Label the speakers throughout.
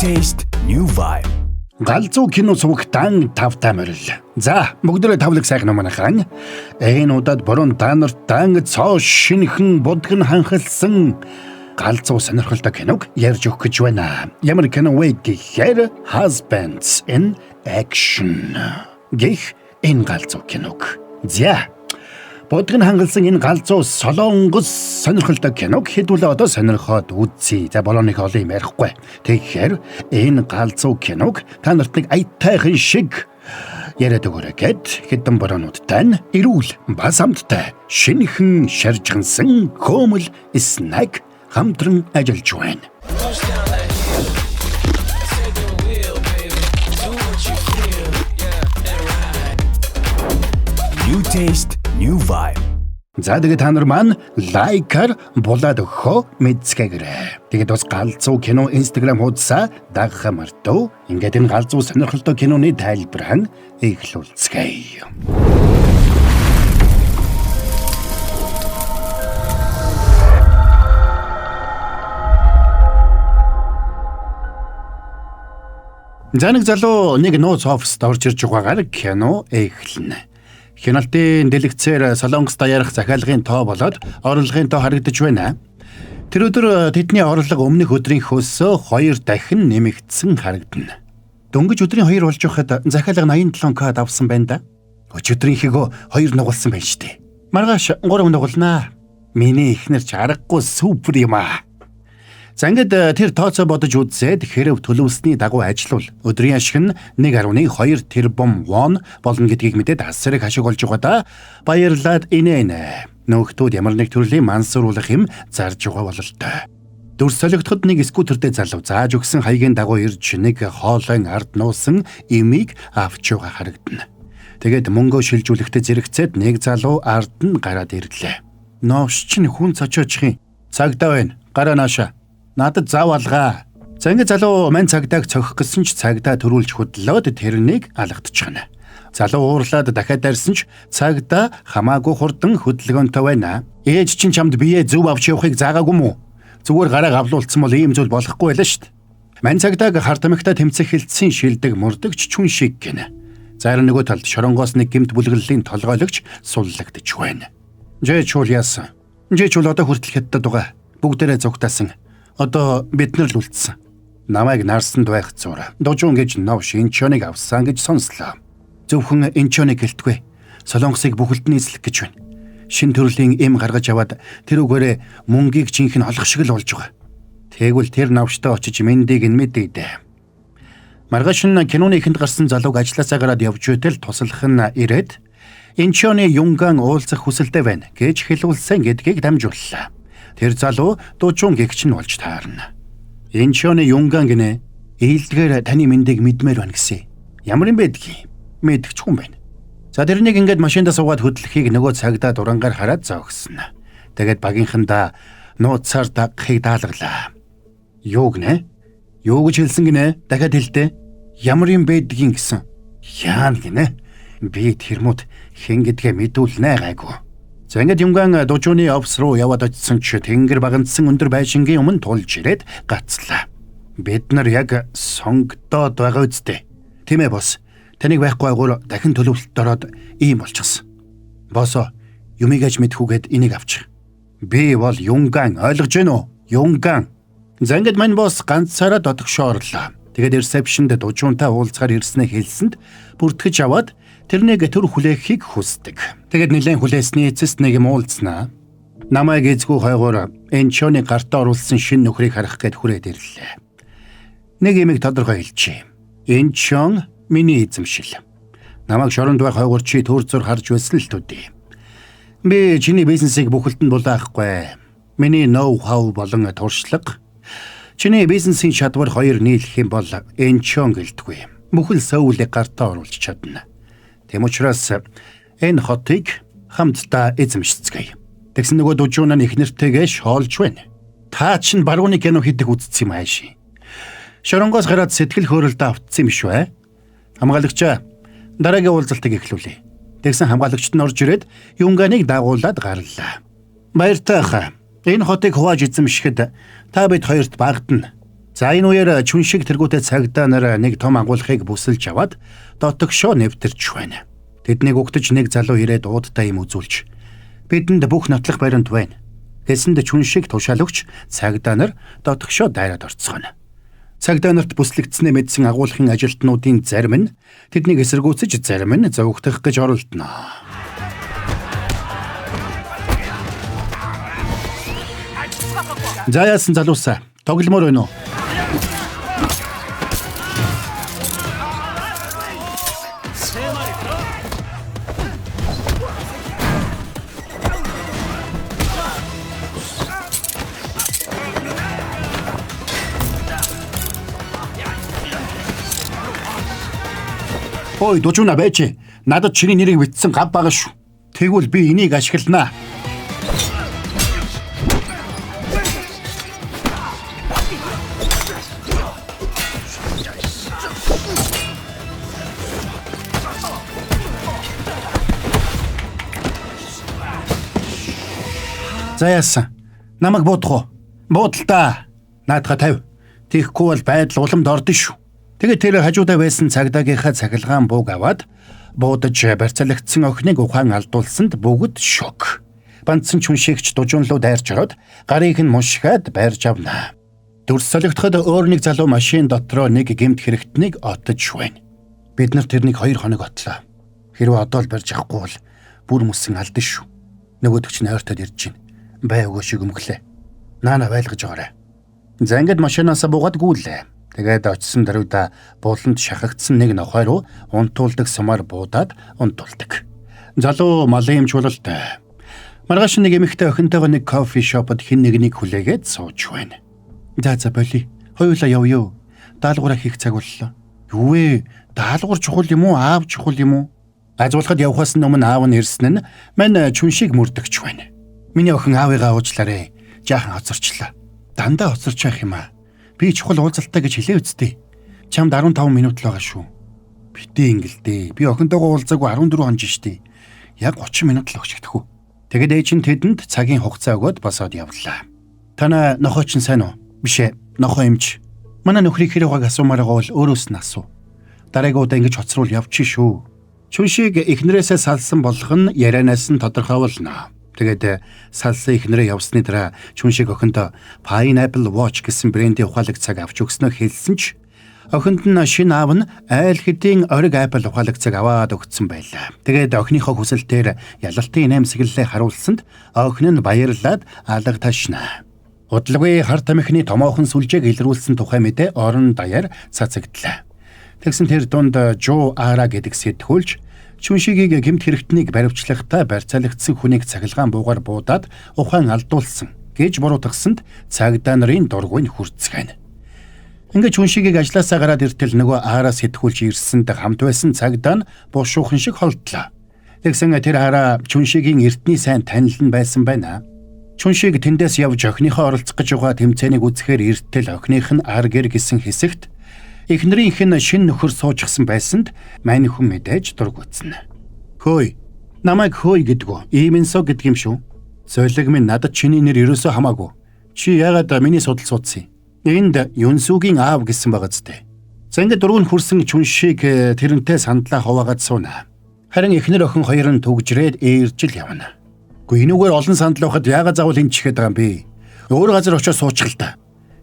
Speaker 1: Taste, new vibe.
Speaker 2: Галзуу кино сувагтан тавтай морил. За, бүгдээрээ тавлаг сайхан манайхан. Энэ удаад борон та нартан цоо шинхэн будган ханхалсан галзуу сонирхолтой киног ярьж өгөх гэж байна. Ямар кино вэ гэхээр Husbands in Action гэх энэ галзуу киног. За, будган хангалсан энэ галзуу солонгос сонирхолтой киног хэдүүлээ одоо сонирхоод үзье. За, борооны их олон юм ярихгүй. Тэгэхээр энэ галзуу киног та нарт нэг аятайхан шиг яриад өгөөрэй гэд хэдэн бороонуудтай нь эрүүл бас амттай шинэхэн шаржгансан хөөмөл снэк хамтран ажиллаж байна.
Speaker 3: Push down that hill. Take the wheel, baby. Do what you feel. Yeah, and ride.
Speaker 1: New taste, new vibe.
Speaker 2: За, тэгээд та нар маань лайкаар булаад өгөхөө мэдцгээгээрэй. Тэгээд бас галзуу кино Instagram хуудасаа дагахаа мартав. Ингээд энэ галзуу сонирхолтой киноны тайлбархан эхлүүлцгээе. За, нэг залуу нэг нууц оффист орж ирж байгаагаар кино эхэлнэ. Хяналтын дэлгэцээр Солонгос даяарх захиалгын тоо болоод орлогын тоо харагдаж байна. Тэр өдөр тэдний орлого өмнөх өдрийнхөөсөө 2 дахин нэмэгдсэн харагдана. Дөнгөж өдрийн 2 болж байхад захиалга 87К давсан байна да. Өчигдрийнхийгөө 2 нугалсан байна штэ. Маргааш 3 нугалнаа. Миний эхнэр ч аргагүй супер юм аа. За, ингээд тэр тооцоо бодож үзээд хэрв төлөвлөсний дагуу ажиллавал өдрийн ашиг нь 1.2 тэрбум вон болно гэдгийг мэдээд асар их ашиг олж байгаадаа баярлаад инээнэ. Нөхдүүд ямар нэг төрлийн мансууруулах юм зарж байгаа бололтой. Дүрс солигдоход нэг скутертэй залуу зааж өгсөн хаягийн дагуу ирж нэг хоолойн ард нуусан имийг авч байгаа харагдана. Тэгээд мөнгөө шилжүүлэхдээ зэрэгцээд нэг залуу ард нь гараад ирлээ. Новш чинь хүн цочоочих юм. Цагдаа байна. Гараа нааша. Надад зав алгаа. За, ингээд залуу мань цагдааг цохих гэсэн ч цагдаа төрүүлж хөдлөөд тэрнийг алгадчихна. Залуу уурлаад дахиад дайрсан ч цагдаа хамаагүй хурдан хөдөлгөөнтэй байна. Ээж чинь чамд биеэ зөв авч явахыг заагаагүй мүү? Зүгээр гараа гавлуулсан бол ийм зүйл болохгүй байлаа шүү дээ. Мань цагдааг хар тамхитай тэмцэх хилцсэн шилдэг мөрдөгч чүн шиг гинэ. За, харин нөгөө талд шоронгоос нэг гэмт бүлэглэлийн толгойлогч суллагдж байна. Жээчүүл яасан? Жээчүүл одоо хүртэл хятадд байгаа. Бүгдээрээ зугтаасан. Одоо бид нар л үлдсэн. Намайг нарсанд байх зур. Дужуун гэж новш Инчоныг авсан гэж сонслоо. Зөвхөн Инчоныг гэлтгүй. Солонгосыг бүхэлд нь эзлэх гэж байна. Шин төрлийн эм гаргаж аваад тэрүүгээрээ мөнгийг жинхэнэ олох шиг л болж байгаа. Тэгвэл тэр новштой очиж мэндийг нь мэдээ. Маргааш нь киноны ихэнд гарсан залууг ажилласаа гараад явж байтал туслах нь ирээд Инчоны Юнган уулзах хүсэлтэй байна гэж хэлүүлсэн гэдгийг дамжууллаа. Тэр залуу Дужун гэгч нь болж таарна. Инчоны Юнган гинэ, ээлдгээр таны мэндийг мэдмээр байна гэсэн. Ямар юм бэ гэдгийг мэдгч хүн байна. За, тэрнийг ингээд машиндаа суугаад хөдлөхийг нөгөө цагдаа дурангаар хараад зогсно. Тэгээд багийнхандаа нууцаар дагахыг даалгалаа. Юу гинэ? Юу гэж хэлсэн гинэ? Дахиад хэлдэ. Ямар юм байдгийг гэсэн. Яана гинэ? Би тэрмүүд хэн гэдгээ мэдүүлнэ гайгүй. За, ингээд Юмган Дужууны офис руу яваад очисон ч тэнгэр багандсан өндөр байшингийн өмнө тулж ирээд гацлаа. Бид нар яг сонгодоод байгаа үсттэй. Тийм ээ, босс. Таныг байхгүй агуур дахин төлөвлөлтөд ороод ийм болчихсон. Босоо, юмыг аж мэдхүүгээд энийг авчих. Би бол Юнган, ойлгож байна уу? Юнган. За, ингээд мань босс ганцаараа дотогшоо орлоо. Тэгээд ресепшнд Дужуунтай уулзгаар ирснээ хэлсэнд бүртгэж аваад тэрнийг төр хүлээхийг хүсдэг. Тэгээд нэлээд хүлээсний эцэст нэг юм уулзнаа. Намайг эзгүй хойгоор Энчоны гартаа оруулсан шин нөхрийг харах гээд хүрээд ирлээ. Нэг юмыг тодорхой хэлчихье. Энчон миний эзэмшил. Намайг шоронд байх хойгоор чи төр зур харж байсан л төдий. Би чиний бизнесийг бүхэлд нь булаахгүй. Миний ноу хау болон туршлага чиний бизнесийн чадвар хоёр нийлэх юм бол Энчон гэлтгүй. Бүхэл Сөүлийг гартаа оруулж чадна. Тэм учраас энэ хотыг хамтдаа эзэмшицгээе. Тэгсэн нөгөө дужуунаа их нэртэйгээ шоолж байна. Та чинь барууны кино хийдэг үзсэн юм ааши. Шоронгоос гараад сэтгэл хөөрөлдөө автсан юм шүү ээ. Хамгаалагчаа, дараагийн уулзалтыг эхлүүлье. Тэгсэн хамгаалагчд нь орж ирээд Юнганыг дагуулад гарлаа. Баяртай хаа. Энэ хотыг хувааж эзэмшихэд та бид хоёрт багтана. За энэ үеэр Чүншиг тэргүүтээ цагдаа нар нэг том агуулгыг бүсэлж аваад дотогшоо нэвтэрч байна. Тэднийг угтаж нэг залуу ирээд уудтай юм үзүүлж бидэнд бүх нотлох баримт байна гэсэнд Чүншиг тушаал өгч цагдаа нар дотогшоо дайраад орцгоно. Цагдаа нарт бүслэгдснээ мэдсэн агуулгын ажилтнуудын зарим нь тэднийг эсэргүүцэж зарим нь зовгдох гэж оролдоно. За яасан залуусаа тогломоор байна уу? Ой, дужууна байж. Надад чиний нэрийг бичсэн гав байгаа шүү. Тэгвэл би энийг ашигланаа. За яасан? Намайг буудах уу? Буудал та. Наадха тавь. Тийхгүй бол байдал уламд ордон шүү. Тэгээд тэр хажуудаа байсан цагдаагийнхаа цахилгаан бууг аваад буудаж барьцаалагдсан охиныг ухаан алдуулсанд бүгд шок. Бандсан Чүншигч дужуун руу дайрч ороод гарыг нь мушгаад барьж авна. Дүрс солигдоход өөр нэг залуу машин дотроо нэг гэмт хэрэгтнийг отож байна. Бид нар тэрнийг 2 хоног отлоо. Хэрвээ одоо л барьж авахгүй бол бүр мөсөн алдан шүү. Нөгөөдөг чинь ойртоод ирж байна. Бай өгөө шиг өмглээ. Наана байлгаж байгаарай. За ингээд машинаасаа буугаад гүйлээ. Тэгээд очисон даруйда буланд шахагдсан нэг нохой руу унтуулдаг сумаар буудаад унтуулдаг. Залуу малын эмч бололтой. Маргааш нэг эмэгтэй охинтойгоо нэг кофе шопод хэн нэгнийг хүлээгээд сууж байна. За за боли. Хоёулаа явъё. Даалгавраа хийх цаг боллоо. Юу вэ? Даалгавар чухал юм уу? Аав чухал юм уу? Азуулахад явхаас өмнө аав нь ирсэн нь мань Чүншиг мөрдөгч байна. Миний охин аавыгаа уучлаарэ. Жаахан хоцорчлаа. Дандаа хоцорч байх юм аа. Би чухал уулзалттай гэж хэлээ үсттэй. Чамд 15 минут л байгаа шүү. Битээ ингэлдээ. Би охинтойгоо уулзаагүй 14 хоног штий. Яг 30 минут л өгч өгдөхүү. Тэгээд ээж нь тэдэнд цагийн хугацаа өгөөд босоод явлаа. Танаа нохой чинь сайн уу? Биш ээ. Нохой эмч. Манай нөхрийг хэрэг байгааг асуумаар байгаа бол өөрөөс нь асуу. Дараагийн удаа ингэж хоцруул явчих шүү. Чүншиг эхнэрээсээ салсан болох нь ярианаас нь тодорхой болно. Тэгээд салсан эхнэрээ явсны дараа Чүншиг охиндоо Pineapple Watch гэсэн брендийн ухаалаг цаг авч өгснөө хэлсэн ч охинд нь шинэ аав нь айл хэдийн ориг Apple ухаалаг цаг аваад өгсөн байлаа. Тэгээд охиныхоо хүсэлтээр ялалтын наймсаглалыг харуулсанд охин нь баярлаад алга ташнаа. Удалгүй хар тамхины томоохон сүлжээг илрүүлсэн тухай мэдээ орон даяар цацагдлаа. Тэгсэн тэр дунд Жо Ара гэдэг сэтгүүлч Чүншигийг гэмт хэрэгтнийг баривчлахдаа барьцаалагдсан хүнийг цахилгаан буугаар буудаад ухаан алдуулсан гэж буруутгасанд цагдаа нарын дургуйн хүрцгээнэ. Ингээд Чүншигийг ажлаасаа гараад иртэл нөгөө Ара сэтгүүлч ирсэнд хамт байсан цагдаа нь бушуухан шиг холдлоо. Тэгсэн тэр Ара Чүншигийн эртний сайн танил нь байсан байна. Чүншиг тэндээс явж охиныхоо оролцох гэж байгаа тэмцээнийг үзэхээр эртэл охиных нь ар гэр гэсэн хэсэгт эхнэрийнх нь шинэ нөхөр суужчихсан байсанд мань хүн мэдээж дургуутсан. Хөөй, намайг хөөй гэдгүү. Иймэнсо гэдэг юм шүү. Золиг минь надад чиний нэр ерөөсөө хамаагүй. Чи яагаад миний судал суудсан юм? Энд Юнсүгийн аав гэсэн байгаа зү. За ингээд дөрөв нь хүрсэн Чүншиг тэрнтэй сандлаа хуваагаад сууна. Харин эхнэр охин хоёр нь түгжрээд ээржил явна. Гэхдээ энүүгээр олон сандал байхад яагаад заавал энд чихээд байгаа юм бэ? Өөр газар очиж суучих л та.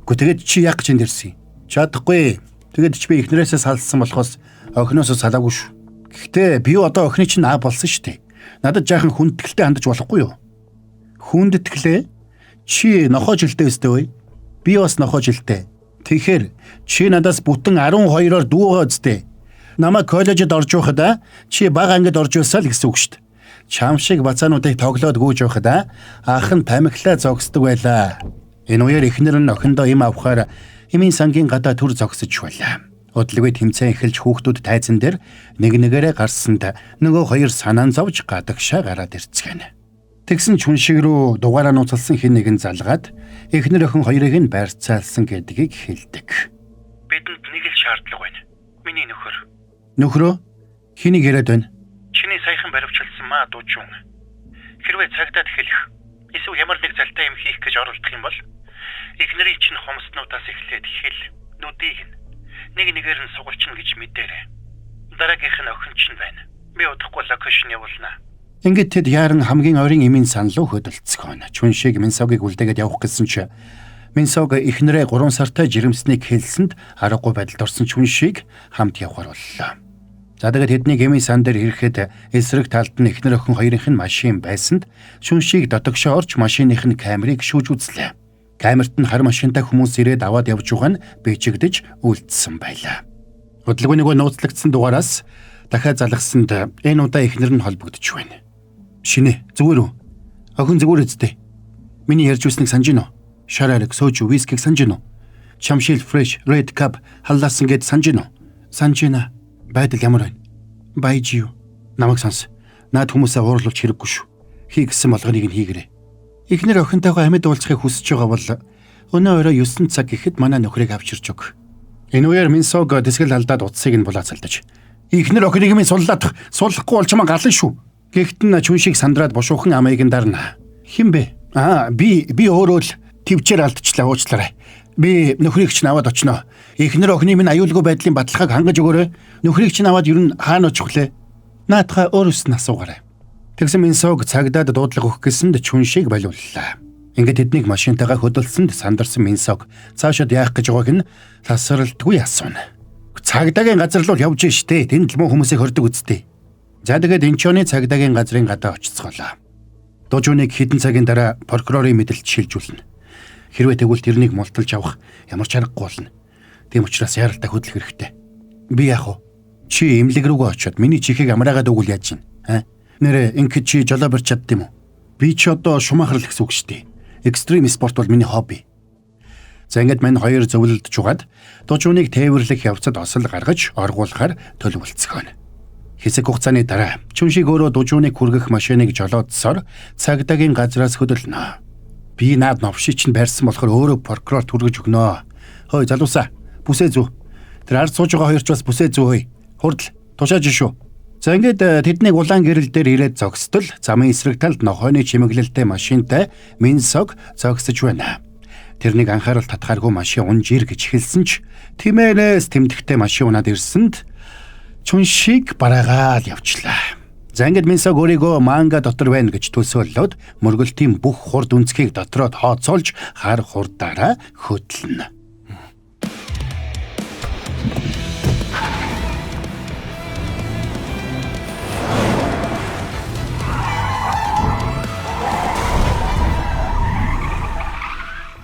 Speaker 2: Гэхдээ тэгээд чи яах гэж энд ирсэн юм? Чадахгүй. Тэгээд ч би эхнэрээсээ салсан болохоос охиноосоо салаагүй шүү. Гэхдээ би одоо охины чинь аав болсон шүү дээ. Надад жаахан хүндэтгэлтэй хандаж болохгүй юу? Хүндэтгэлээ? Чи нохоо жилтэй өстэй вэ? Би бас нохоо жилтэй. Тэгэхээр чи надаас бүтэн 12-оор дүүгээ өстэй. Намайг коллежид орж байхад чи бага ангид орж байсаа л гэсэн үг шүү дээ. Чам шиг бацаануудыг тоглоод гүйж байхад ах нь тамхилаа зогсдог байлаа. Энэ үеэр эхнэр нь охиндоо им авахаар эмийн сангийн гадаа төр зогсож байлаа. Удалгүй тэмцээн эхэлж хүүхдүүд тайзан дээр нэг нэгээрээ гарсанд нөгөө хоёр санаан зовж гадагшаа гараад ирцгээнэ. Тэгсэн Чүншиг рүү дугаараа нууцлсан хэн нэгэн залгаад эхнэр охин хоёрыг нь барьцаалсан гэдгийг хэлдэг. Бидэнд нэг л шаардлага байна. Миний нөхөр. Нөхрөө хэнийг яриад байна? Чиний саяхан баривчилсан маа дужуун. Хэрвээ цагдаад хэлэх эсвэл ямар нэг залтай юм хийх гэж оролдох юм бол Эхнэрийн чинь хомснуудаас эхлээд хэл, нүдийг нь нэг нэгээр нь сугалчна гэж мэдээрэй. Дараагийнх нь охин чинь байна. Би удахгүй location явуулна. Ингээд тэд яаран хамгийн ойрын эмийн сан руу хөдөлцгөөнө. Чүншиг Минсогийг үлдээгээд явах гэсэн чи Минсог эхнэрээ 3 сартай жирэмснийг хэлсэнд аргагүй байдалд орсон Чүншиг хамт явахар боллоо. За тэгээд тэдний эмийн сан дээр ирэхэд эсрэг талд нь эхнэр охин хоёрынх нь машин байсанд Чүншиг дотогшоо орж машиных нь камерыг шүүж үзлээ. Камерт нь хар машинтай хүмүүс ирээд аваад явж байгаа нь бичигдэж үлдсэн байлаа. Удалгүй нөгөө нууцлагдсан дугаараас дахиад залгасанд энэ удаа эхнэр нь холбогдож байна. Шинэ зүгээр үү? Охин зүгээр үсттэй. Миний ярьж байсныг санаж гинөө? Шар ариг, сожу, вискиг санаж гинөө? Чамшил fresh, red cup халлаасан гэд санаж гинөө? Санаж гинэ. Байдал ямар байна? Баяж юу? Намайг сонс. Наад хүмүүсээ уурлуулж хэрэггүй шүү. Хий гэсэн болгоныг нь хийгэрэй. Эхнэр охинтойгоо амьд уулзахыг хүсэж байгаа бол өнөө орой 9 цаг гэхэд манай нөхрийг авчирч өг. Энэ үеэр Минсог тэсгэл алдаад утсыг нь булаацалдаж. Эхнэр охиныг минь суллаад суллахгүй бол чамаа галан шүү. Гэхдээ нь Чүншиг сандраад бушуухан амийг нь дарна. Хэн бэ? Аа би өөрөө л төвчээр алдчихлаа, уучлаарай. Би нөхрийг чинь аваад очино. Эхнэр охины минь аюулгүй байдлын баталгааг хангаж өгөөрэй. Нөхрийг чинь аваад ер нь хаана очих вүлээ? Наадхаа өөрөөс нь асуугаарай. Тэгсэн Минсог цагдаад дуудлага өгөх гэсэнд Чүншиг болиуллаа. Ингээд тэднийг машинтайгаа хөдөлсөнд сандарсан Минсог цаашид яах гэж байгааг нь тасралтгүй асууна. Цагдаагийн газар руу явж штэ. Тэнд л муу хүмүүсийг хордог үсттэй. За тэгээд Инчоны цагдаагийн газрын гадаа очицголоо. Дужуныг хэдэн цагийн дараа прокурорын мэдэлд шилжүүлнэ. Хэрвээ тэгвэл тэрнийг мулталж авах ямар ч аргагүй болно. Тийм учраас яаралтай хөдлөх хэрэгтэй. Би яах вэ? Чи эмнэлэг рүүгээ очиод миний чихийг амраагаад өгвөл яаж юм? Аа? Нэрээ ингээд чи жолоо барьж чадд юм уу? Би чи одоо шумахрал гэсэн үг шүү дээ. Экстрим спорт бол миний хобби. За ингээд мань хоёр зөвлөлдөж угаад Дужуныг тээвэрлэх явцад осол гаргаж оргуулахар төлөвлөцгөөнө. Хэсэг хугацааны дараа Чүншиг өөрөө Дужуныг хүргэх машиныг жолоодсоор цагдаагийн газраас хөдөлнө. Би наад новши чинь барьсан болохоор өөрөө прокурорт хүргэж өгнө. Хөөе залуусаа, бүсээ зүү. Тэр ард сууж байгаа хоёр ч бас бүсээ зүү хөөе. Хурдл, тушааж шүү. За ингээд тэднийг улаан гэрэл дээр ирээд зогсдол замын эсрэг талд нохойны чимэглэлтэй машинтай Минсог зогсож байна. Тэрнийг анхаарал татхааргүй машин унж ир гэж хэлсэн ч тэмээнээс тэмдэгтэй машин унаад ирсэнд Чүншиг бараагаал явчлаа. За ингээд Минсог өөрийгөө манга дотор байна гэж төсөөллөд мөргөлтийн бүх хурд үнцгийг дотроо тооцоолж хар хурдаараа хөдлөнө.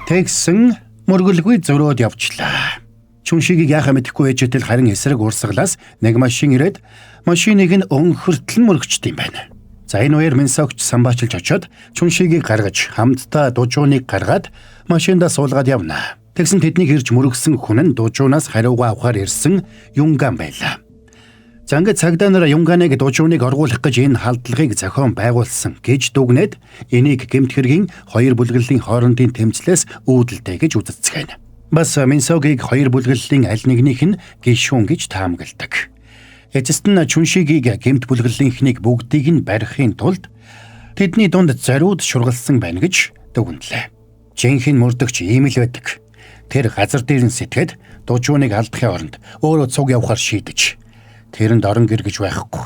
Speaker 2: Тэгсэн мөргөлгүй зөрөөд явчлаа. Чүншигийг яхаа мэдэхгүй ээжэтэл харин эсрэг урсгалаас нэг машин ирээд машиныг нь өнхөртөл нь мөргөчт юм байна. За энэ үеэр Минсогч самбаачилж очиод Чүншигийг гаргаж хамтдаа Дужууныг гаргаад машиндаа суулгаад явна. Тэгсэн тэднийг ирж мөргсөн хүн нь Дужуунаас хариугаа авахар ирсэн Юнган байлаа. За ингээд цагдаа нар Юнганыг Дужууныг оргуулах гэж энэ халдлагыг зохион байгуулсан гэж дүгнээд энийг гэмт хэргийн хоёр бүлэглэлийн хоорондын тэмцлээс үүдэлтэй гэж үзэцгээнэ. Бас Минсогийг хоёр бүлэглэлийн аль нэгнийх нь гишүүн гэж таамагладаг. Эцэст нь Чүншигийг гэмт бүлэглэлийнхнийг бүгдийг нь барихын тулд тэдний дунд зориуд шургалсан байна гэж дүгнэлээ. Жинхэнэ мөрдөгч ийм л байдаг. Тэр газар дээр нь сэтгээд Дужууныг алдахын оронд өөрөө цуг явахар шийдэж тэрэнд орон гэр гэж байхгүй.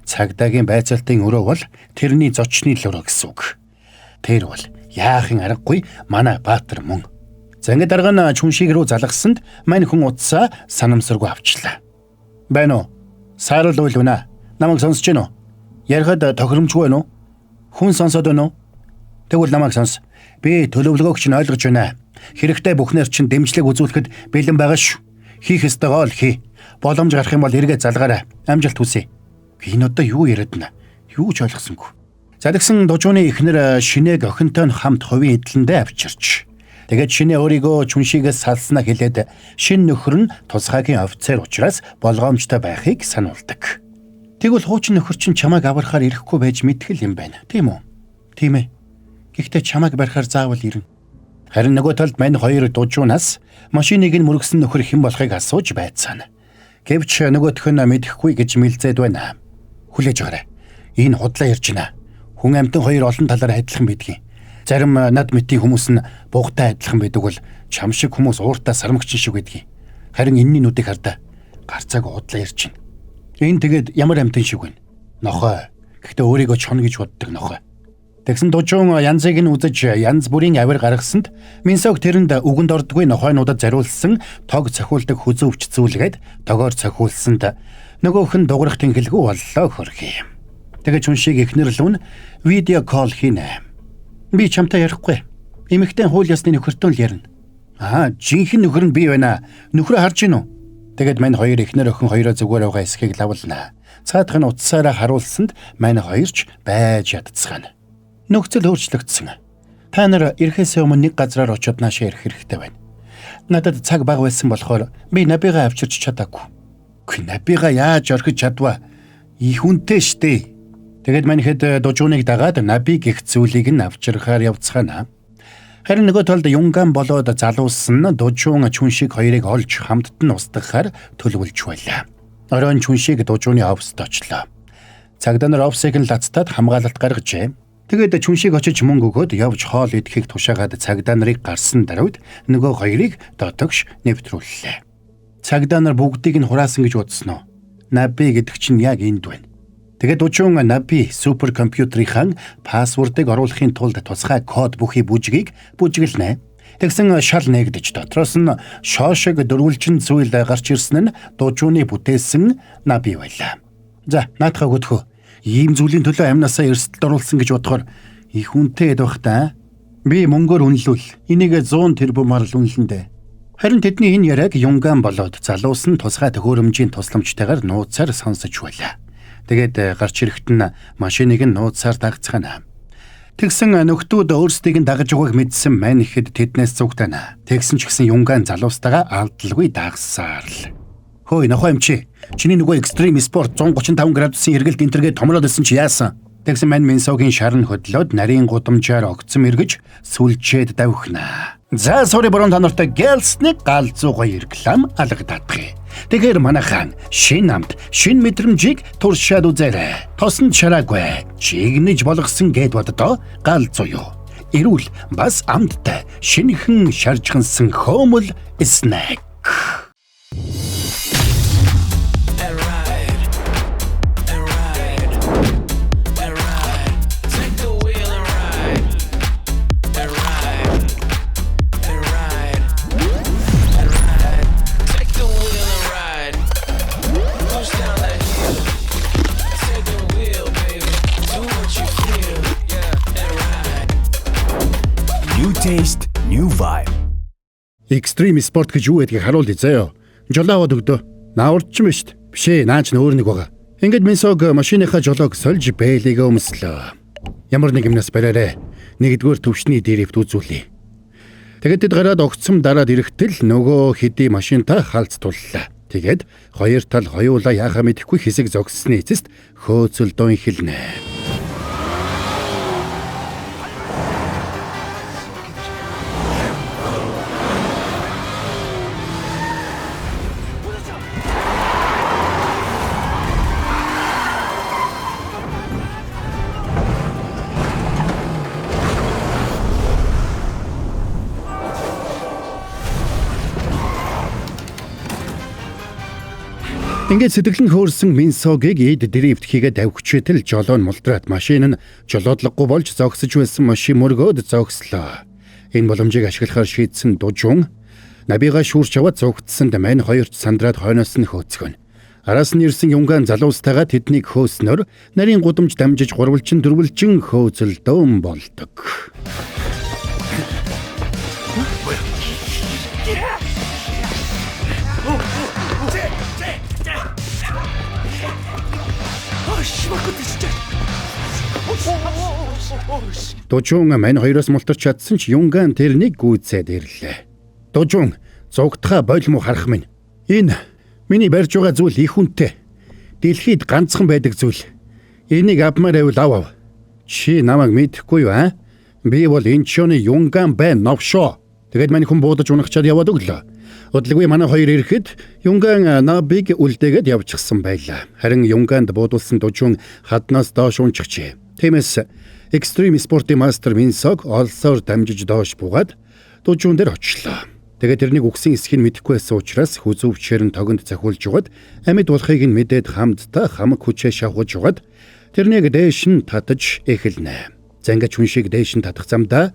Speaker 2: Цагдаагийн байцаалтын өрөө бол тэрний зочны л өрөө гэсэн үг. Тэр бол яахын аргагүй манай Баатар мөн. За ингээд дарга нь Чүншиг рүү залгасанд мань хүн утсаа санамсаргүй авчлаа. Байна уу? Саарал уйл байна. Намайг сонсож байна уу? Ярихад тохиромжгүй байна уу? Хүн сонсоод байна уу? Тэгвэл намайг сонс. Би төлөвлөгөөг чинь ойлгож байна. Хэрэгтэй бүхнээр чинь дэмжлэг үзүүлэхэд бэлэн байгаа шүү. Хийх ёстойгоо л хий. Боломж гарах юм бол эргээ залгаарай. Амжилт хүсье. Энэ одоо юу яриад байна? Юу ч ойлгосонгүй. За тэгсэн Дужууны эхнэр шинээг охинтой нь хамт хувийн эдлэндээ авчирч. Тэгээд шинэ өөрийгөө Чүншигээс салснаа хэлээд шин нөхөр нь тусгайгийн офицер учраас болгоомжтой байхыг сануулдаг. Тэгвэл хуучин нөхөр чинь чамайг аврахаар ирэхгүй байж мэдхэл юм байна. Тийм үү? Тийм ээ. Гэхдээ чамайг барихаар заавал ирнэ. Харин нөгөө талд мань хоёр Дужуунаас машиныг нь мөргсөн нөхөр хэн болохыг асууж байцгаана. Гэвч нөгөөх нь мэдэхгүй гэж мэлзээд байна. Хүлээж аваарай. Энэ худлаа ярьж байна. Хүн амьтан хоёр олон талаар адилхан байдгийн. Зарим над мэтийн хүмүүс нь бугтай адилхан байдаг бол чам шиг хүмүүс ууртаа сармагчин шиг байдгийг. Харин энэний нүдийг хардаа гарцааг удлаа ярьж байна. Энэ тэгээд ямар амьтан шиг вэ? Нохой. Гэхдээ өөрийгөө чон гэж боддог нохой. Тэгсэн Дужуун янзыг нь үзэж янз бүрийн авир гаргасанд Минсог тэрэнд үгэнд ордгүй нохойнуудад зориулсан тог цохиулдаг хүзүүвч зүйлгээд тогоор цохиулсанд нөгөөх нь дуграх тэнхэлгүй боллоо хөрхий. Тэгээд Чүншиг эхнэр лүн видео кол хийнэ. Би чамтай ярихгүй. Эмэгтэй хууль ёсны нөхөртөө л ярина. Аа, жинхэнэ нөхөр нь би байна. Нөхрөө харж гин үү? Тэгээд мань хоёр эхнэр охин хоёроо зүгээр байгаа эсхийг лавлна. Цаадах нь утсаараа харуулсанд мань хоёрч байж ядцгаана. Нөхцөл өөрчлөгдсөн. Та нар ирэхээс өмнө нэг газраар очиод наашаа ирэх хэрэгтэй байна. Надад цаг бага байсан болохоор би Набигаа авчирч чадаагүй. Үгүй Набигаа яаж орхиж чадваа? Их үнэтэй штэ. Тэгээд манайхэд Дужууныг дагаад Наби гэх зүйлийг нь авчирхаар явцгаана. Харин нөгөө талд Юнган болоод залуус нь Дужуун Чүншиг хоёрыг олж хамтд нь устгахаар төлөвлөж байлаа. Оройн Чүншиг Дужууны оффист очлоо. Цагдаа нар офисыг нь лацтаад хамгаалалт гаргажээ. Тэгээд Чүншиг очиж мөнгө өгөөд явж хоол идэхийг тушаагаад цагдаа нарыг гарсан даруйд нөгөө хоёрыг дотогш нэвтрүүллээ. Цагдаа нар бүгдийг нь хураасан гэж бодсон уу? Наби гэдэг чинь яг энд байна. Тэгээд Дужуун Наби супер компьютерийнхаа password ыг оруулахын тулд тусгай код бүхий бүжгийг бүжиглэнэ. Тэгсэн шал нээгдэж дотроос нь шоо шиг дөрвөлжин зүйл гарч ирсэн нь Дужууны бүтээсэн Наби байлаа. За наадхаа өгөхөө. Ийм зүйлийн төлөө амнасаа эрсдэлд оруулсан гэж бодохоор их үнэтэй хэд байх та. Би мөнгөөр үнэлвэл энийг 100 тэрбумаар л үнэлнэ. Харин тэдний энэ яриаг Юнган болоод залуус нь тусгай төхөөрөмжийн тусламжтайгаар нууцаар сонсож байлаа. Тэгээд гарч ирэхэд нь машиныг нь нууцаар дагцгаана. Тэгсэн нөхдүүд өөрсдийг нь дагаж байгааг мэдсэн мань ихэд тэднээс зүгтана. Тэгсэн ч гэсэн Юнган залуустайгаа алдалгүй дагсаар л. Хөөе нохой эмчи. Чиний нөгөө экстрим спорт 135 градусын эргэлт энтергээ томроод исэн чи яасан? Тэгсэн мань Минсогийн шар нь хөдлөөд нарийн гудамжаар огцом эргэж сүлжээд давхнаа. За sorry борон та нартай гэлсний галзуу гоё реклам алгадах. Тэгэхээр манайхан шин амт, шин мэдрэмжийг туршаад үзээрэй. Тосонд шараагүй, чигнэж болгосон гэд боддоо галзуу юу. Эрүүл бас амттай шинэхэн шаржгансан хөөмөл snack.
Speaker 3: And ride, and ride, and ride. Take the wheel and ride, and ride, and ride, and ride. Take the wheel and ride. Push down that hill. Take the wheel, baby. Do what you feel. Yeah, and ride.
Speaker 1: New taste, new vibe.
Speaker 2: Экстрим спорт гэж юу гэдгийг харуул заяа. Жолоо аваад өгдөө. Наа урдчин биш үү? Биш ээ, наа ч өөр нэг байгаа. Ингээд Минсог машиныхаа жолоог сольж бээлийгээ өмслөө. Ямар нэг юмнаас бариарэ. Нэгдүгээр төвшний дрифт үзүүлье. Тэгээд тэд гараад огцом дараад ирэхтэл нөгөө хэдий машинтай халц туллаа. Тэгээд хоёр тал хоёулаа яхаа мэдэхгүй хэсэг зогссны эцэст хөөцөлдөн эхэлнэ. Ингээд сэтгэл нь хөөрсөн Минсогийг эд дрифт хийгээд давхичээтэл жолоо нь мултраад машин нь жолоодлогогүй болж зогсож байсан машин мөргөөд зогслоо. Энэ боломжийг ашиглахаар шийдсэн Дужун Набигаа шүүрч аваад зугтсанд мань хоёрт сандраад хойноос нь хөөцгөнө. Араас нь ирсэн Юнган залуустайгаа тэднийг хөөснөөр нарийн гудамж дамжиж гурвалжин дөрвөлжин хөөцөлдөөн болдог. Дужун мань хоёроос мултарч чадсан ч Юнган тэрнийг гүйцээд ирлээ. Дужун зугтахаа болмоо харах минь. Энэ миний барьж байгаа зүйл их үнэтэй. Дэлхийд ганцхан байдаг зүйл. Энийг авмаар байвал ав ав. Чи намайг мэдэхгүй юу аа? Би бол Инчоны Юнган байна новшоо. Тэгээд мань хүн буудаж унахчаад яваад өглөө. Удалгүй манай хоёр ирэхэд Юнган Набиг үлдээгээд явчихсан байлаа. Харин Юнганд буудулсан Дужун хаднаас доош унчихжээ. Тиймээс Экстрим спортын мастер Минсог олсоор дамжиж доош буугаад дужуун дээр очлоо. Тэгээд тэрнийг үгсэн эсхийг мэдэхгүй байсан учраас хүзүүвчээр нь тогонд цохиулж угаад амьд болохыг нь мэдээд хамтдаа хамаг хүчээ шавхаж угаад тэрнийг дээш нь татаж эхэлнэ. За ингээд чүншийг дээш нь татах замдаа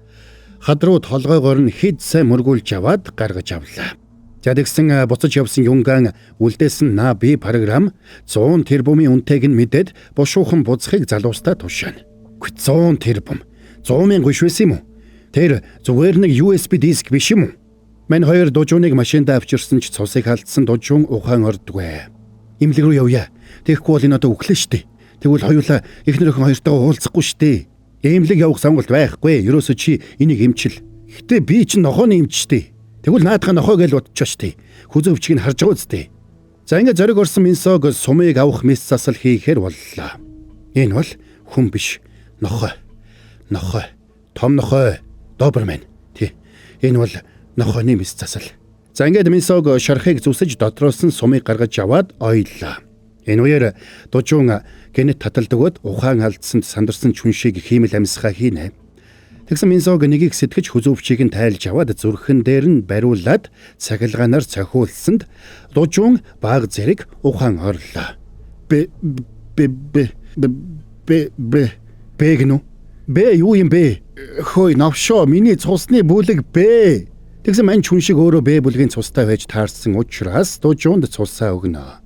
Speaker 2: хад руу толгойгоор нь хэд сайн мөргүүлж аваад гаргаж авлаа. За тэгсэн буцаж явсан Юнган үлдээсэн Наби програм 100 тэрбумын үнэтэйг нь мэдээд бушуухан бузахыг залуустаа тушаана. 100 тэрбум. 100 мянга биш байсан юм уу? Тэр зүгээр нэг USB диск биш юм уу? Мань хоёр дужууныг машиндаа авчирсан ч цусыг алдсан дужуун ухаан ордгүй. Имлэг рүү явъя. Тэгэхгүй бол энэ одоо үхлээ штэ. Тэгвэл хоёулаа эхнэр охин хоёртойгоо уулзахгүй штэ. Эмнэлэг явах сонголт байхгүй. Ерөөсөө чи энийг эмчил. Гэтэ би чинь нохооны эмч штэ. Тэгвэл наадах нохоо гэж бодчихоо штэ. Хүзүүвчийг нь харж байгаа үсттэй. За ингээд зориг орсон Минсог сумыг авах мэс засал хийхээр боллоо. Энэ бол хүн биш. Нохой. Нохой. Том нохой. Доберман. Тий. Энэ бол нохойны мэс засал. За ингээд Минсог шархыг зүсэж дотроос нь сумыг гаргаж аваад ойллоо. Энэ үеэр дужуун гэнэт таталд өгөөд ухаан алдсанд сандарсан чүншийг хиймэл амьсгаа хийнэ. Тэгсэн Минсог нэгийг сэтгэж хүзүүвчийг нь тайлж аваад зүрхэн дээр нь бариулаад цахилгаанаар цохиулсанд дужуун баг зэрэг ухаан орлоо. Б б б б б б б гэнэ үү? Б юу юм бэ? Хөөе новшоо миний цусны бүлэг Б. Тэгсэн мань чүн шиг өөрөө Б бүлгийн цустай байж таарсан учраас дужуунд цусаа өгнө.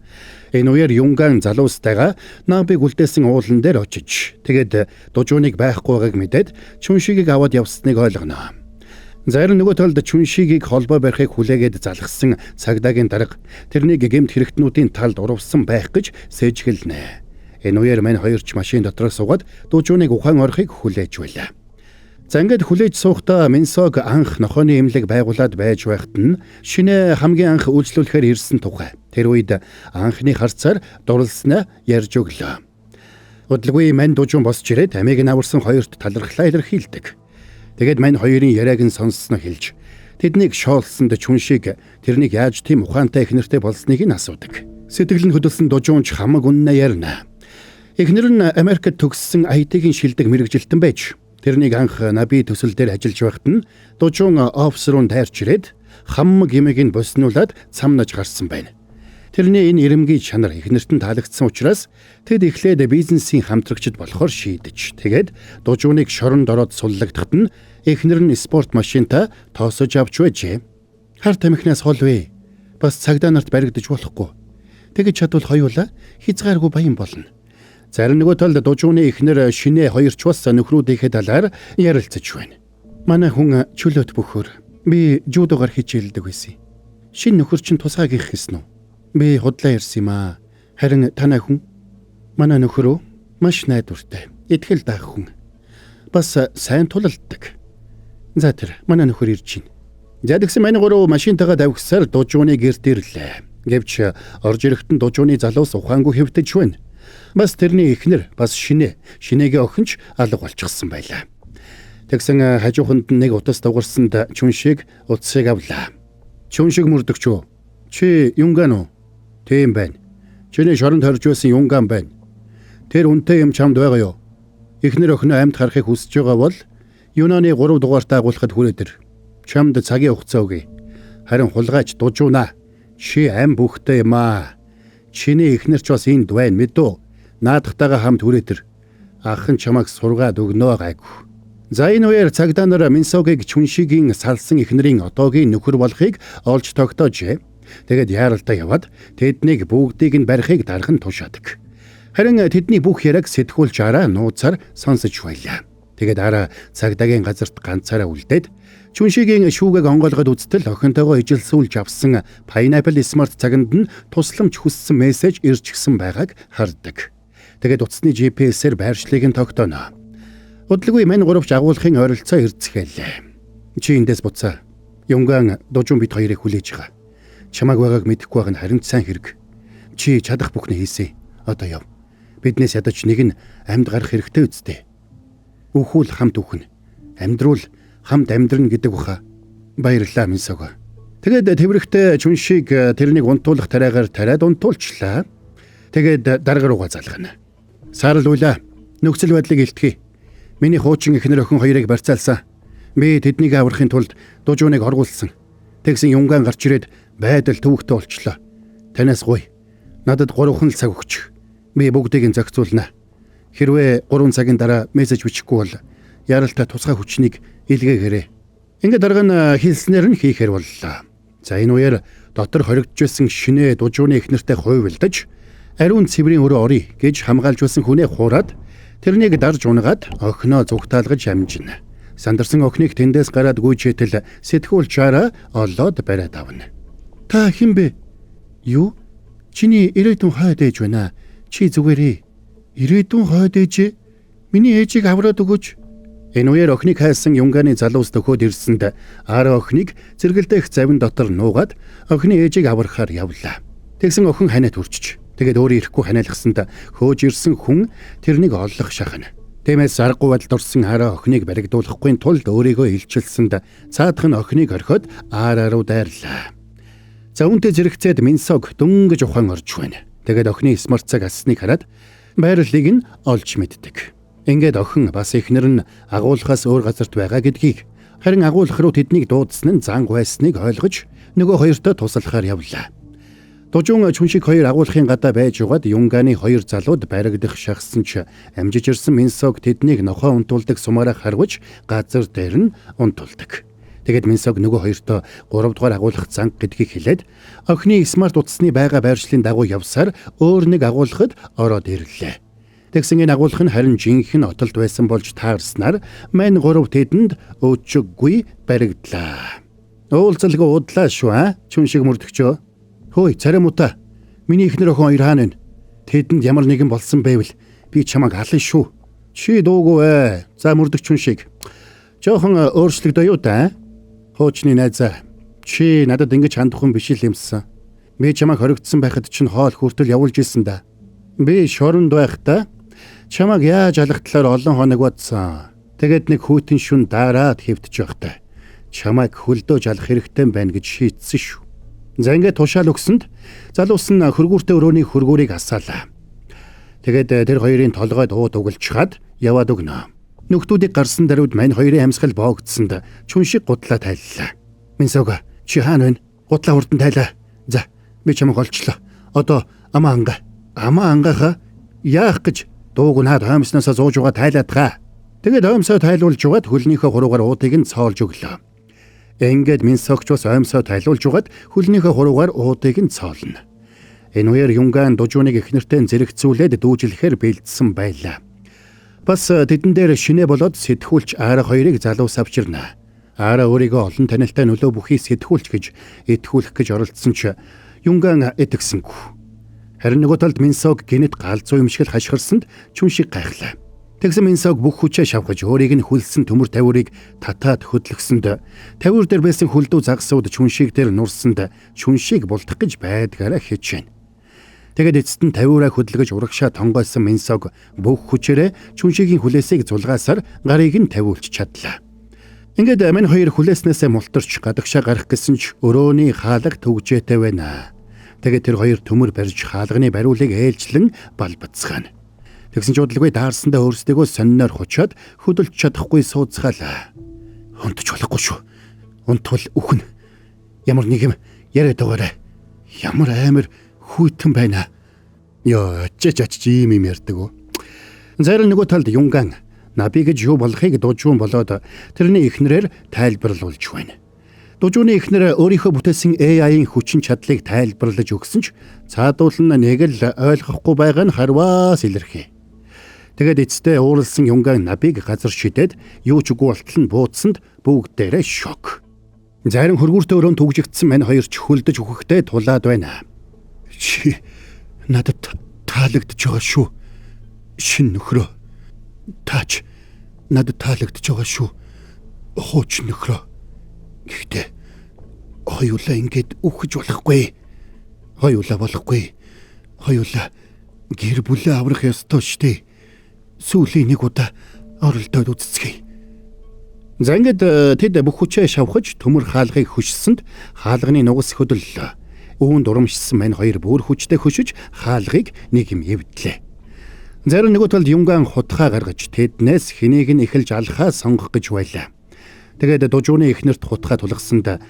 Speaker 2: Энэ үеэр Юнган залуустайгаа Набиг үлдээсэн уулан дээр очиж тэгээд дужууныг байхгүй байгааг мэдээд Чүншигийг аваад явсныг ойлгоно. Зарим нөгөө талд Чүншигийг холбоо барихыг хүлээгээд залгасан цагдаагийн дарга тэрнийг гэмт хэрэгтнүүдийн талд урвсан байх гэж сэжгэлнэ. Энэ үеэр мань хоёр ч машин дотор суугаад дужууныг ухаан орохыг хүлээж байлаа. За ингээд хүлээж суухдаа Минсог анх нохооны эмнэлэг байгуулад байж байхад нь шинэ хамгийн анх үйлчлүүлэхээр ирсэн тухай. Тэр үед анхны харцаар дурлснаа ярьж өглөө. Удалгүй мань дужуун босч ирээд амийг нь аварсан хоёрт талархлаа илэрхийлдэг. Тэгээд мань хоёрын яриаг нь сонссноо хэлж тэднийг шоолсонд чүншиг тэрнийг яаж тийм ухаантай эхнэртэй болсныг нь асуудаг. Сэтгэл нь хөдөлсөн дужуунч хамаг үннээ ярина. Эхнэр нь Америкт төгссөн IT-ийн шилдэг мэрэгжилтэн байж тэрнийг анх Наби төсөл дээр ажиллаж байхад нь дужуун офис руу тайрч ирээд хамаг юмыг нь боснуулаад цамнаж гарсан байна. Тэрний энэ ирэмгий чанар эхнэрт нь таалагдсан учраас тэд эхлээд бизнесийн хамтрагчид болохоор шийдэж тэгээд дужууныг шоронд ороод суллагдахад нь эхнэр нь спорт машинтай тоосож авч байжээ. Хар тамхинаас хол вэ. Бас цагдаа нарт баригдаж болохгүй. Тэгэж чадвал хоёулаа хязгааргүй баян болно. Зарим нөгөө талд дужууны эхнэр шинэ хоёрч бас нөхрүүдийнхээ талаар ярилцаж байна. Манай хүн чөлөөт бөхөр. Би жүдогаар хичээлдэг байсан. Шинэ нөхөр чинь тусгай гих гэсэн үү? Би худлаа ярьсан юм аа. Харин танай хүн манай нөхөрөө маш найдвартай, итгэл даах хүн. Бас сайн тулалддаг. За тэр манай нөхөр ирж байна. За тэгсэн манай гурав машинтайгаа давхсаар дужууны гэрт ирлээ. Гэвч орж ирэхэд нь дужууны залуус ухаангүй хэвтэж байна. Бас тэрний эхнэр, бас шинэ, шинээгээ охинч алга болчихсон байлаа. Тэгсэн хажууханд нэг утас дугарсанд Чүншиг утсыг авлаа. Чүншиг мөрдөгч үү? Чи Юнган уу? Тийм байна. Чиний шоронд хорж байсан Юнган байна. Тэр үнтэй юм чамд байгаа юу? Эхнэр охиноо амьд харахыг хүсэж байгаа бол Юнаны 3 дугаартаа агуулхад хүрээд ир. Чамд цагийн хугацаа өгье. Харин хулгайч дужуунаа. Чи ам бүхтэй юм аа. Чиний эхнэр ч бас энд байна мэдүү. Наадахтайгаа хамт хүрээд ир. Ах нь чамайг сургаад өгнөө гайгүй. За энэ үеэр цагдаа нар Минсогийг Чүншигийн салсан эхнэрийн одоогийн нөхөр болохыг олж тогтоожээ. Тэгээд яаралтай яваад тэднийг бүгдийг нь барихыг дарга нь тушаадаг. Харин тэдний бүх яриаг сэтгүүлч араа нууцаар сонсож байлаа. Тэгээд араа цагдаагийн газарт ганцаараа үлдээд Чүншигийн шүүгээг онгойлгоод үзтэл охинтойгоо ижилсүүлж авсан Pineapple Smart цаганд нь тусламж хүссэн мессеж ирчихсэн байгааг хардаг. Тэгээд утасны GPS-ээр байршлыг нь тогтооно. Удалгүй мань гуравч агуулгын ойролцоо ирцгээлээ. Чи эндээс буцаа. Юнган дужуун бид хоёрыг хүлээж байгаа. Чамааг байгааг мэдэхгүй байгаа нь харин сайн хэрэг. Чи чадах бүхнээ хийсэй. Одоо яв. Биднээс ядаж нэг нь амьд гарах хэрэгтэй үсттэй. Үхүүл хамт үхнэ. Амьдруул хамт амьдрна гэдэг баха. Баярлалаа Минсог. Тэгээд тэврэхтэй Чүншиг тэрнийг унтуулах тариагаар тариад унтуулчлаа. Тэгээд дарга руугаа залгана. Сарал уйлаа. Нөхцөл байдлыг илтгэе. Миний хуучин эхнэр охин хоёрыг барьцаалсан. Би тэднийг аврахын тулд Дужууныг оргуулсан. Тэгсэн Юнган гарч ирээд байдал төвөгтэй болчлоо. Танаас гуй. Надад 3 л цаг өгч. Би бүгдийг нь зохицуулна. Хэрвээ 3 цагийн дараа мессеж бичихгүй бол яралтай тусгай хүчнийг илгээгээрэй. Ингээд дарга нь хэлснээр нь хийхээр боллоо. За энэ үеэр дотор хоригдож байсан шинэ Дужууны эхнэртэй хувилдаж ариун цэврийн өрөө оръё гэж хамгаалж байсан хүнээ хуураад тэрнийг дарж унгаад охиноо зүгтаалгаж амжина. Сандарсан охиныг тэндээс гараад гүйж хэтэл сэтгүүлч Ара олоод бариад авна. Та хэн бэ? Юу? Чиний ирээдүйн хойд ээж байна. Чи зүгээрээ. Ирээдүйн хойд ээж? Миний ээжийг авраад өгөөч. Энэ үеэр охиныг хайсан Юнганы залуус төхөөд ирсэнд Ара охиныг зэрэгэлдэх завин дотор нуугаад охины ээжийг аврахаар явлаа. Тэгсэн охин ханиад хүрчиж. Тэгээд өөрөө ирэхгүй ханиалгасанд хөөж ирсэн хүн тэрнийг оллох шахна. Тиймээс аргагүй байдалд орсон Ара охиныг баригдуулахгүй тулд өөрийгөө илчилсэнд цаадах нь охиныг орхиод Ара руу дайрлаа. За үүнтэй зэрэгцээд Минсог дөнгөж ухаан орж байна. Тэгээд охины смарт цаг асныг хараад байрлалыг нь олж мэддэг. Ингээд охин бас эхнэр нь агуулхаас өөр газарт байгаа гэдгийг харин агуулх руу тэднийг дуудсан нь занг байсныг ойлгож нөгөө хоёртой туслахаар явлаа. Дужуун Чүншиг хоёр агуулхын гадаа байж угаад Юнганы хоёр залууд баригдах шахсан ч амжиж ирсэн Минсог тэднийг нохоо унтуулдаг сумаараа харваж газар дээр нь унтуулдаг. Тэгээд Минсог нөгөө хоёртоо 3 дугаар агуулах занг гэдгийг хэлээд охины смарт утасны байгаа байршлын дагуу явсаар өөр нэг агуулхад ороод ирлээ. Тэгсэн энэ агуулх нь харин жинхэнэ отолд байсан болж таарснаар мань гурав тэдэнд өөчөггүй баригдлаа. Уулзалгүй удлаа шүү аа Чүншиг мөрдөгчөө. Хөөе царай муута. Миний эхнэр охин хоёр хаана вэ? Тэдэнд ямар нэгэн болсон байвал би чамайг алан шүү. Чи дуугүй ээ. За мөрдөгч Чүншиг. Жохон өөрчлөгдөө юу да? Хуучны найзаа. Чи надад ингэж хандах хүн биш л юмсан. Би чамайг хоригдсан байхад чинь хоол хүртэл явуулж исэн да. Би шоронд байхдаа чамайг яаж алах талаар олон хоног бодсон. Тэгээд нэг хүйтэн шүн дараад хэвтэж байхдаа чамайг хөлдөөж алах хэрэгтэй байна гэж шийдсэн шүү. За ингээд тушаал өгсөнд залуус нь хөргүүртэй өрөөний хөргүүрийг асаалаа. Тэгээд тэр хоёрын толгойд ууд угалчхаад яваад өгнө. Нөхдүүдийг гарсан даруйд мань хоёрын амьсгал боогдсонд Чүншиг гутлаа тайллаа. Минсог чи хаана вэ? Гутлаа хурдан тайлаа. За би чамайг олчлоо. Одоо амаа ангаа. Амаа ангаахаа яах гэж дууг наад хоймсноосоо зууж угаа тайлаадгаа. Тэгээд оймсоо тайлуулж угаад хөлнийхөө хуруугаар уудыг нь цоолж өглөө. Ингээд Минсогч бас оймсоо тайлуулж угаад хөлнийхөө хуруугаар уудыг нь цоолно. Энэ үеэр Юнган Дужууныг эхнэртэй зэрэгцүүлээд дүүжлэхээр бэлдсэн байлаа. Бас тэдэн дээр шинэ болоод сэтгүүлч Ара хоёрыг залуус авчирна. Ара өөрийгөө олон танилтай нөлөө бүхий сэтгүүлч гэж итгүүлэх гэж оролдсон ч Юнган итгэсэнгүй. Харин нөгөө талд Минсог гинэт галзуу юм шиг л хашгирсанд Чүншиг гайхлаа. Тэгсэн Минсог бүх хүчээ шавхаж өөрийг нь хүлсэн төмөр тавиурыг татаад хөдлөксөнд тавиур дээр байсан хөлдөө загсууд Чүншиг дээр нурсанд Чүншиг булдах гэж байдгаараа хичээнэ. Тэгээд эцэст нь тавиураа хөдөлгөж урагшаа тонгойлсон Минсог бүх хүчээрээ Чүншигийн хүлээсийг зулгаасаар гарыг нь тавиулж чадлаа. Ингээд мань хоёр хүлээснээсээ мултарч гадагшаа гарах гэсэн ч өрөөний хаалга түгжээтэй байна. Тэгээд тэр хоёр төмөр барьж хаалганы бариулыг ээлжлэн балбацгаана. Тэгсэн ч удалгүй даарсандаа өөрсдийгөө сониноор хучаад хөдөлж чадахгүй сууцгаалаа. Унтж болохгүй шүү. Унтвал үхэн. Ямар нэг юм яриад байгаарай. Ямар амар хүйтэн байна. Йоо, очиж очиж ийм юм ярьдаг уу? Зарим нөгөө талд Юнган Наби гэж юу болохыг Дужуун болоод тэрний эхнэрээр тайлбарлуулж байна. Дужууны эхнэр өөрийнхөө бүтээсэн AI-ийн хүчин чадлыг тайлбарлаж өгсөн ч цаадуул нь нэг л ойлгохгүй байгаа нь харваас илэрхий. Тэгээд эцэстээ ууралсан Юнган Набиг газар шидээд юу ч үгүй болтол нь бууцсанд бүгдээрээ шок. Зарим хөргүүртэй өрөөнд түгжигдсэн мань хоёр ч хөлдөж үхэхтэй тулаад байна. Чи надад таалагдж байгаа шүү. Шин нөхрөө. Таач надад таалагдж байгаа шүү. Хууч нөхрөө. Гэхдээ хоёулаа ингээд үхэж болохгүй. Хоёулаа болохгүй. Хоёулаа гэр бүлээ аврах ёстой штэ. Сүүлийн нэг удаа оролдоод үзцгээе. За ингээд тэд бүх хүчээ шавхаж төмөр хаалгыг хөшсөнд хаалганы нугас хөдөллөө. Үүнд урамшсан мань хоёр бүр хүчтэй хөшөж хаалгыг нэг юм эвдлээ. Зарим нөгөө талд Юнган хутгаа гаргаж тэднээс хэнийг нь эхэлж алхаа сонгох гэж байлаа. Тэгээд Дужууны эхнэрт хутгаа тулгасанд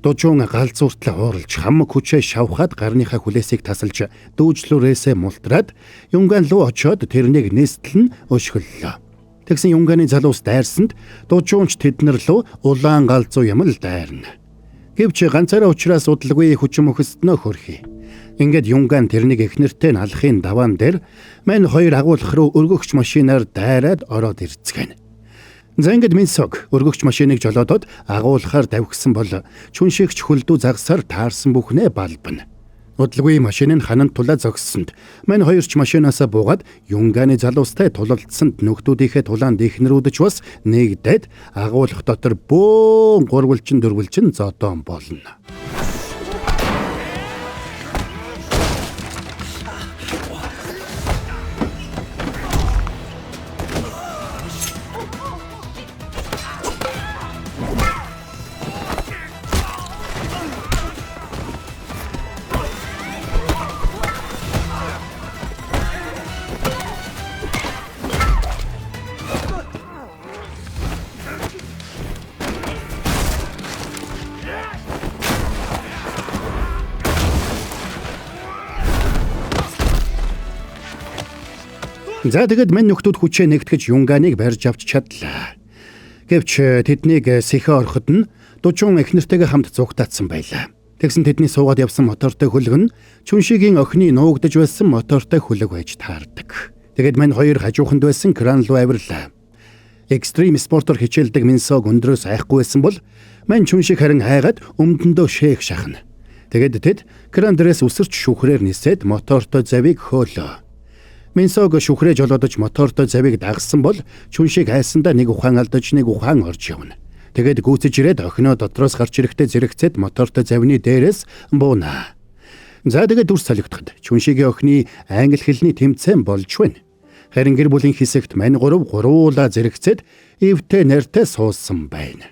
Speaker 2: Дужуун галзууртлаа ууралж хам хүчээ шавхаад гарныхаа хүлээсийг тасалж дүүжлүүрээсээ мултраад Юнган руу очиод тэрнийг нээстэл нь өшгөллөө. Тэгсэн Юнганы залуус дайрсанд Дужуунч тэднэр лөө улаан галзуу юм л дайрна. Гэвч ганцаараа учраас удалгүй хүчин мөхөстнөө хөрхий. Ингээд Юнган тэрнийг эхнэртэй нь алахын даваан дээр мань хоёр агуулх руу өргөгч машинаар дайраад ороод ирцгээнэ. За ингээд Минсог өргөгч машиныг жолоодод агуулхаар давхисан бол чүншигч хөлдүү загсаар таарсан бүхнээ балбана. Удалгүй машин нь хананд тулаа зогссонд мань хоёрч машинаасаа буугаад Юнганы залуустай тулалдсанд нөхдүүдийнхээ тулаанд эхнэрүүд ч бас нэгдээд агуулх дотор бөөн гурвалжин дөрвөлжин зодоон болно. За тэгэд мань нөхдүүд хүчээ нэгтгэж Юнганыг барьж авч чадлаа. Гэвч тэднийг сэхэ ороход нь Дужуун эхнэртэйгээ хамт зугтаацсан байлаа. Тэгсэн тэдний суугаад явсан мотортой хөлөг нь Чүншигийн охины нуугдаж байсан мотортой хөлөг байж таардаг. Тэгэд мань хоёр хажууханд байсан кран руу авирлаа. Экстрим спортоор хичээлдэг Минсог өндрөөс айхгүй байсан бол мань Чүншиг харин айгаад өмдөндөө шээх шахна. Тэгэд тэд кран дээрээс үсэрч шүхрээр нисээд мотортой завийг хөөлөө. Минсог шүхрээ жолоодож мотортой завийг дагсан бол Чүншиг айсандаа нэг ухаан алдаж нэг ухаан орж явна. Тэгээд гүйцэж ирээд охиноо дотроос гарч ирэхдээ зэрэгцээд мотортой завны дээрээс бууна. За тэгээд дүрс солигдоход Чүншигийн охины англи хэлний тэмцээн болж байна. Харин гэр бүлийн хэсэгт мань гурав гуруулаа зэрэгцээд эвтэй нартай суусан байна.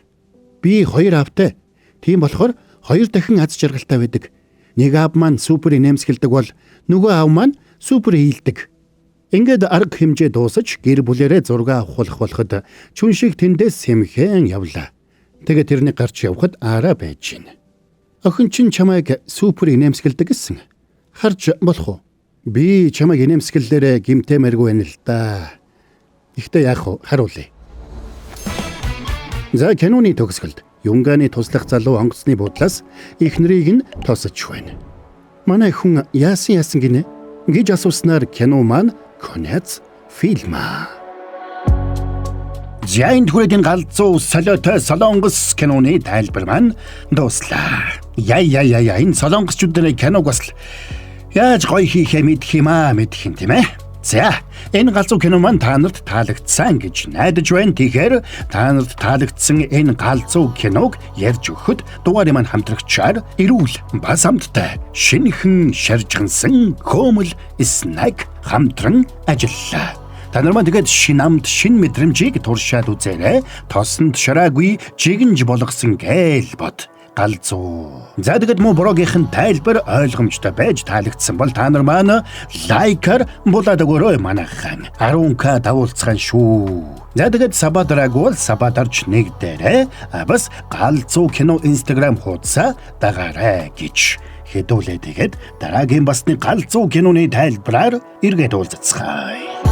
Speaker 2: Би хоёр аавтай. Тийм болохоор хоёр дахин аз жаргалтай байдаг. Нэг аав маань супер инээмсэгэлдэг бол нөгөө аав маань супер ийдэг. Ингээд арга хэмжээ дуусаж гэр бүлэрээ зураг авахулах болоход Чүншиг тэндээс сэмхэн явлаа. Тэгээд тэрний гарч явхад аараа байж гин. Охин чинь чамайг супер инээмсэгэлдэг гэсэн. Харж болох уу? Би чамайг инээмсэгэлээрээ гимтэмэргүй байна л да. Ихтэй яах вэ? Харуулъя. За киноны төгсгөлд Юнганы туслах залуу онгоцны буудлаас эхнэрийг нь тосож байна. Манай хүн яасан яасан гинэ гэж асууснаар кино маань Конец фильма. За энэ хүрээд энэ галзуу солиотой солонгос киноны тайлбар маань дууслаа. Яа яа яа яа энэ солонгосчуудын киног бас л яаж гоё хийхээ мэдэх юм аа мэдэх юм тийм ээ. За энэ галзуу кино маань та нарт таалагдсан гэж найдаж байна. Тэгэхээр та нарт таалагдсан энэ галзуу киног ярьж өгөхөд дугаарын маань хамтрагчаар эрүүл бас амттай шинэхэн шаржгансан хөөмөл снэк хамтран ажиллаа. Та нар маань тэгээд шин амт шин мэдрэмжийг туршаад үзээрэй. Тосонд шараагүй жигэнж болгосон гээл бод. Галзуу. За тэгэд муу брогийнхэн тайлбар ойлгомжтой байж таалагдсан бол та нар маань лайкаар булаад өгөөрэй манайхан. 10к давуулцгаан шүү. За тэгэд сабадраг бол сабадарч нэг дээрээ бас галзуу кино Instagram хуудасаа дагаарай гэж хэдүүлээ. Тэгээд дараагийн басны галзуу киноны тайлбараар эргээд уулзацгаая.